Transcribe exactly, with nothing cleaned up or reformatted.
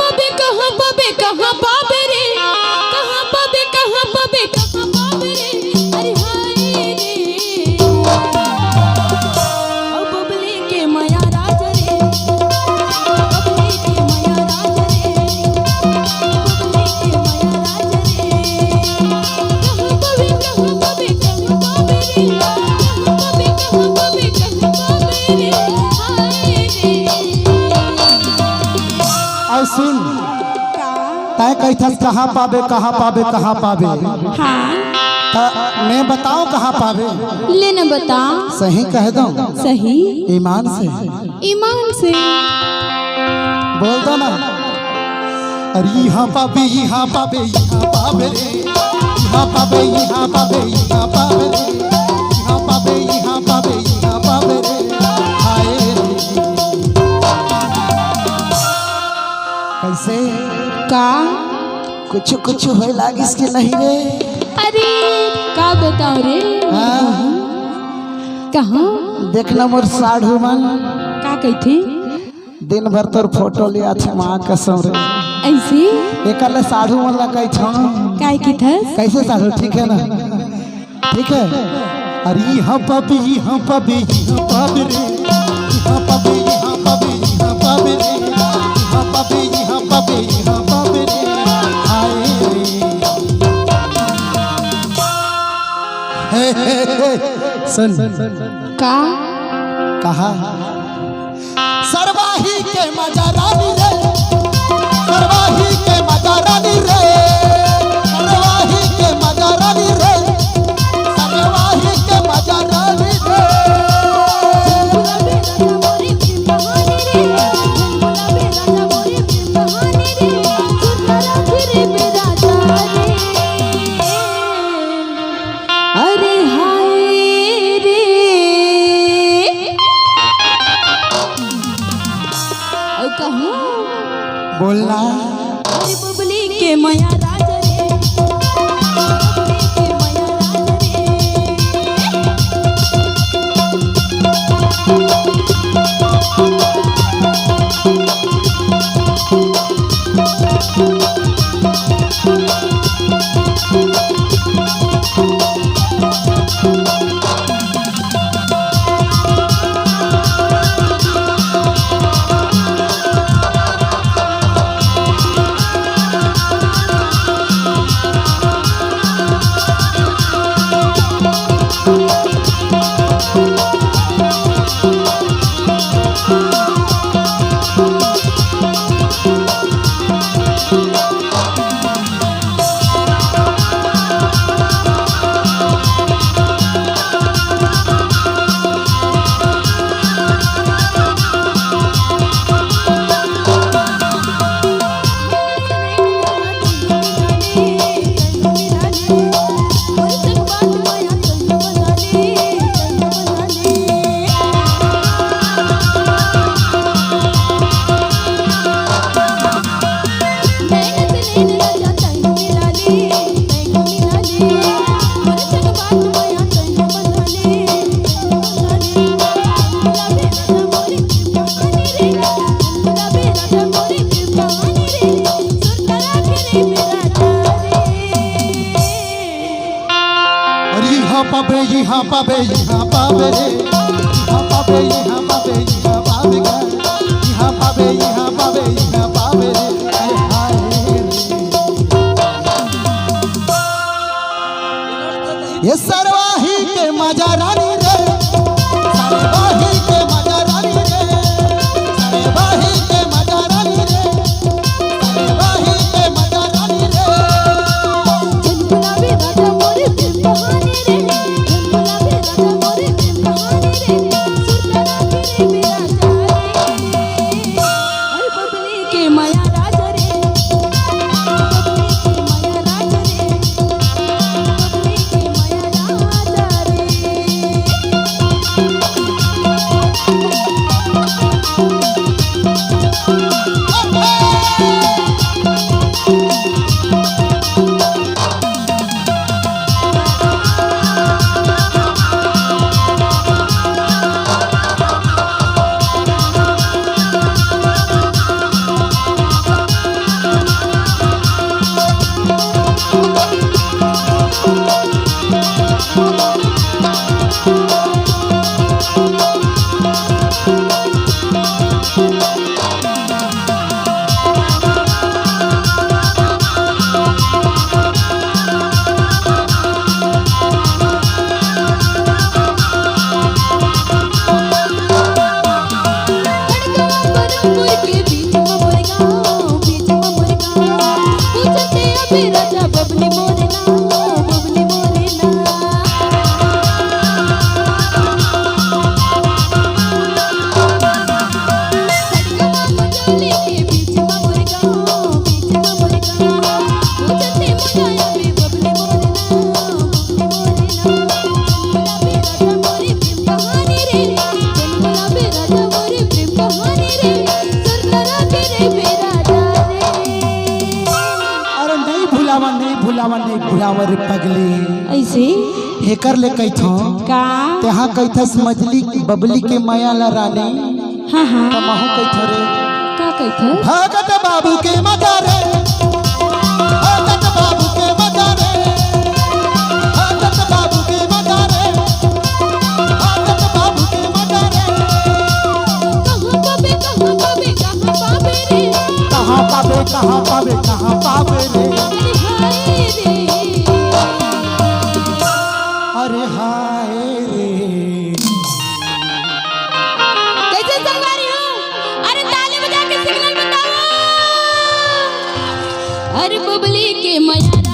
पाबे, कहाँ पाबे, कहाँ पाबे रे? कहाँ पाबे, कहाँ पाबे, कहाँ पाबे रे? अरे हाय रे। ओ बबली के मया राज रे। बबली के मया राज रे। बबली के मया राज रे। कहाँ पाबे, कहाँ पाबे, कहाँ पाबे रे? कहाँ पाबे, कहाँ पाबे, कहाँ पाबे रे? हाय रे। अउ सुन, का? तैं कहिथस, "कहाँ पाबे, कहाँ पाबे, कहाँ पाबे?" हाँ। त मैं बताओं कहाँ पाबे? ले न बता। सही कह दो। सही। ईमान से। ईमान से। बोल दो ना। अरे इहाँ पाबे, इहाँ पाबे, इहाँ पाबे रे। इहाँ पाबे, इहाँ पाबे, इहाँ पाबे रे। इहाँ पाबे, इहाँ पाबे, इहाँ पाबे रे। हाय रे। कइसे? का? कुछु कुछु होय लागिस कि नहीं रे? अरे, का बताओं रे? हाँ? कहाँ? देख ना मोर साढ़ू मन। का कहिथे? दिन भर तोर फोटो ले आथे, माँ कसम रे। अइसे? एकर ले साढ़ू मन ला कहिथों। काय कहिथस? कइसे साढ़ू, ठीक हे ना? ठीक हे? अरे इहाँ पाबे, इहाँ पाबे, इहाँ पाबे रे। इहाँ पाबे, इहाँ पाबे, इहाँ पाबे रे। इहाँ पाबे, इहाँ पाबे, इहाँ पाबे रे। हाय रे। हे, हे, हे, सुन। का? कहा? सरवाही के मजा रानी रे, सरवाही के मजा रानी रे, सरवाही के मजा रानी रे, सरवाही के मजा रानी रे। अरे हाय रे। अउ कहूँ? बोलना। अरे बबली के मया राज रे। बबली के मया राज रे। अरे इहाँ पाबे, इहाँ पाबे, इहाँ पाबे रे। इहाँ पाबे, इहाँ पाबे, इहाँ पाबे गा। इहाँ पाबे, इहाँ पाबे, इहाँ पाबे रे। हाय, हाय रे। ये सरवाही के मजा रानी रे, सरवाही के मजा रानी रे, सरवाही के मजा रानी रे, सरवाही के मजा रानी रे। मने बुलावर पगली। ऐसे? एकर ले कहिथो। का? तेहा कहिथस मजली बबली के मया ला रानी। हाँ, हाँ। त महू कहिथो रे। का कहिथस? भगत बाबू के मजा रे। भगत बाबू के मजा रे। भगत बाबू के मजा रे। भगत बाबू के मजा रे। कहाँ पाबे, कहाँ पाबे, कहाँ पाबे रे? कहाँ पाबे, कहाँ पाबे, कहाँ पाबे रे? अरे हाय रे। अरे हाय रे। कैसे संगवारी हो? अरे ताली बजा के सिग्नल बताओ। अरे बबली के मया